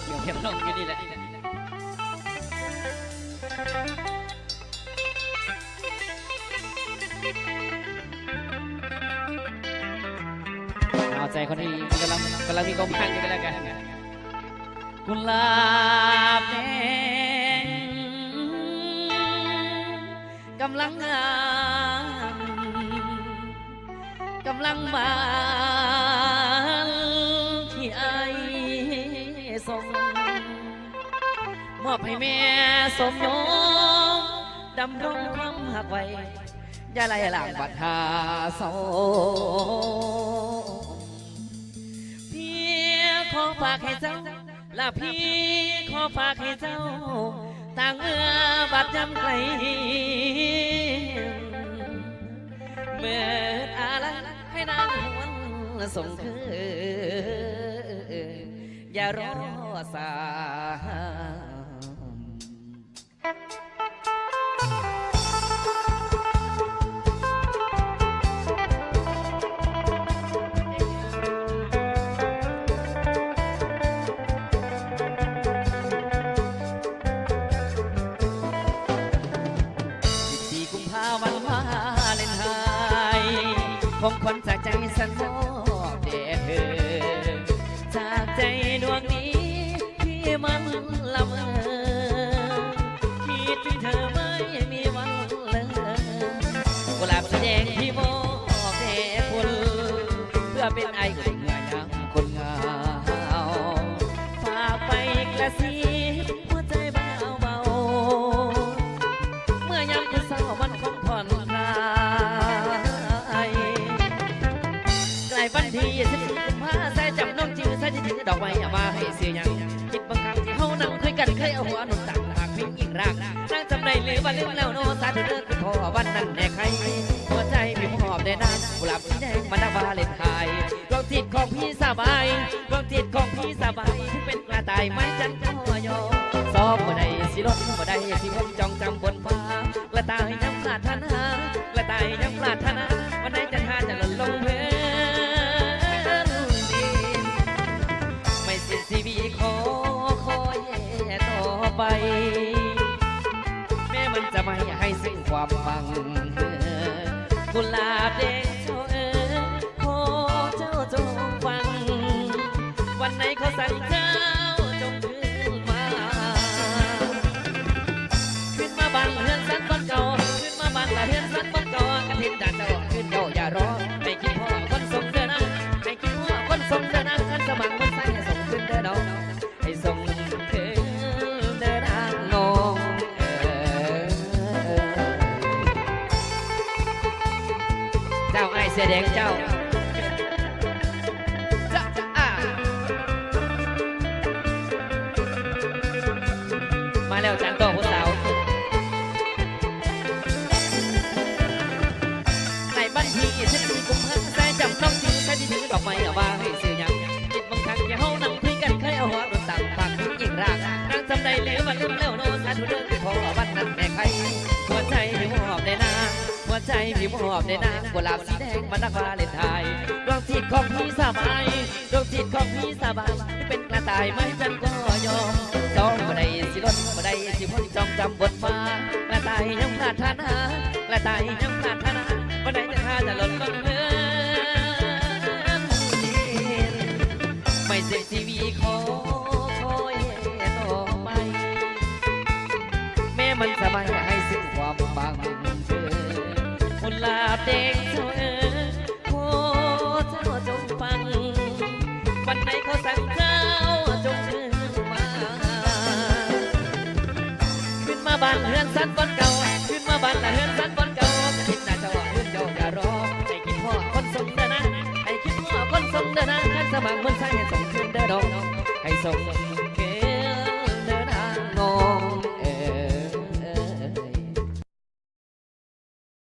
ເກັບລົງຢູ່ນີ້ແຫຼະ ເອົາໃຈຄົນທີ່ກຳລັງ ກຳລັງມີຄວາມຮັກຢູ່ກັນແລ້ວກັນ. ກຸຫຼາບແດງກຳລັງງາມ ກຳລັງບານທີ່ອ້າຍສົ່ງ ມອບໃຫ້ແມ່ສົມຍົງ ດຳລົງຄວາມຮັກໄວ້ ຢ່າໄລ່ລ້າງບັດຫາເສົ້າ. ພີ່ຂໍຝາກໃຫ້ເຈົ້າ ລະພີ່ຂໍຝາກໃຫ້ເຈົ້າ ຕ່າງເມື່ອບາດຍາມໄກ ເມີດອາໄລໃຫ້ນາງຫວນສົ່ງຄືນ ຢ່າລໍຊ້າ. ສິບສີ່ ກຸມພາ ວັນວາເລັນທາຍ ຂອງຂວັນຈາກໃຈສັນມອບແດ່ເທີ ຈາກໃຈດວງນີ້ທີ່ມັນລະເມີ ຄິດເຖິງເທີໄມ່ມີວັນເລີນ ກຸຫຼາບສີແດງທີ່ມອບແດ່ຄົນ ເພື່ອເປັນໄອອຸ່ນເມື່ອຍາມຄົນເຫງົາ ຝາກໄປກະຊິບຫົວໃຈເບົາໆ ເມື່ອຍາມຄືເຊົ້າວັນຂອງຜ່ອນຄລາຍ ໃກ້ວັນທີສິບສີ່ ກຸມພາ ໃສ່ຈຳນ້ອງຈື່ ໃສ່ທີ່ຖືດອກໄມ້ ເອົາມາໃຫ້ຊື່ຫຍັງ ຄິດບາງຄັ້ງທີ່ເຮົານັ່ງຄຸຍກັນ ເຄີຍເອົາຫົວໜູນຕັງ ຫາກພິງອີກຮ່າງ ນາງຈຳໄດ້ຫຼືວ່າລືມແລ້ວນໍ ສາທຸເດີ ຄືພໍວັນນັ້ນແນ່ໄຄ ຫົວໃຈພີ່ມອບແດ່ນາງ ກຸຫຼາບສີແດງມານະວາເລັນທາຍ ດວງຈິດຂອງພີ່ສະບາຍ ດວງຈິດຂອງພີ່ສະບາຍ ເປັນກະຕ່າຍໄມ້ຈັນກໍຍອມ ຊອບບໍ່ໄດ້ຊິລົດ ບໍ່ໄດ້ຊິຄົນ ຈ້ອງຈຳບົນຟ້າ ກະຕ່າຍຍັງປາດຖະໜາ ກະຕ່າຍຍັງປາດຖະໜາ ວັນໃດຈັນຫາຈະຫຼົ່ນລົງເພີ້ນດິນ ໄມ້ເສັ້ນຊີວິດຂໍຄອຍຕໍ່ໄປ ແມ້ມັນຈະໄໝ້ໃຫ້ສິ້ນຄວາມຫວັງ ກຸຫຼາບແດງເຈົ້າເອີຍ ຂໍເຈົ້າຈົ່ງຟັງ ວັນໃດຂໍສັ່ງເຈົ້າຈົ່ງຄືນມາ ຄືນມາບ້ານເຮືອນສັນບ່ອນເກົ່າ ຄືນມາບ້ານລະເຮືອນສັນບ່ອນເກົ່າ ກະເຫັນດາເຈົ້າຄືນເກົ່າຢ່າລໍ ໃຫ້ຄິດຮອດຄົນສົ່ງເດີນາງ ໃຫ້ຄິດຮອດຄົນສົ່ງເດີນາງ ຄັນສະໝັກໝູນໃສໃຫ້ສົ່ງຄືນເດີນ້ອງ ໃຫ້ສົ່ງຄືນເດີນາງນ້ອງເອີຍ ເຈົ້າອ້າຍເສື້ອແດງເຈົ້າ ມາແລ້ວ ຈານຕໍ່ຜູ້ສາວ ໃນວັນທີສິບສີ່ ກຸມພາ ໃສ່ຈຳນ້ອງຈື່ ໃສ່ທີ່ຖືດອກໄມ້ ເອົາມາໃຫ້ຊື່ຫຍັງ ຄິດບາງຄັ້ງທີ່ເຮົານັ່ງຄຸຍກັນ ເຄີຍເອົາຫົວໜູນຕັງ ພາກພິງອີກຮ່າງ ນາງຈຳໄດ້ຫຼືວ່າລືມແລ້ວນໍ ສາທຸເດີ ຂໍວັນນັ້ນແນ່ໄຄ ຫົວໃຈພີ່ມອບແດ່ນາງ ຫົວໃຈພີ່ມອບແດ່ນາງ ກຸຫຼາບສີແດງມານະວາເລັນທາຍ ດວງຈິດຂອງພີ່ສະບາຍ ດວງຈິດຂອງພີ່ສະບາຍ ເປັນກະຕ່າຍໄມ້ຈັນກໍຍອມ ຕ້ອງບໍ່ໄດ້ຊິລົນ ບໍ່ໄດ້ຊິພົນ ຈ້ອງຈຳບົນຟ້າ ກະຕ່າຍຍັງປາດຖະໜາ ກະຕ່າຍຍັງປາດຖະໜາ ບໍ່ໄດ້ຈະຖ້າຈະຫຼົ່ນລົງເພີ້ນດິນ ໄມ້ເສັ້ນຊີວິດຂໍຄອຍຕໍ່ໄປ ແມ້ມັນຈະໄໝ້ໃຫ້ສິ້ນຄວາມຫວັງເທີ ກຸຫຼາບແດງເຈົ້າເອີຍ ຂໍເຈົ້າຈົ່ງຟັງ ວັນໃດຂໍສັ່ງເຈົ້າຈົ່ງຄືນມາ ຄືນມາບ້ານເຮືອນສັນບ່ອນເກົ່າ ຄືນມາບ້ານລະເຮືອນສັນບ່ອນເກົ່າ ກະທິດໜ້າເຈົ້າຄືນເຈົ້າຢ່າລໍ ໃຫ້ຄິດຮອດຄົນສົ່ງເດີນາງ ໃຫ້ຄິດຮອດຄົນສົ່ງເດີນາງ ຄັນສະໝັກໝູນໃສໃຫ້ສົ່ງຄືນເດີນ້ອງ ໃຫ້ສົ່ງ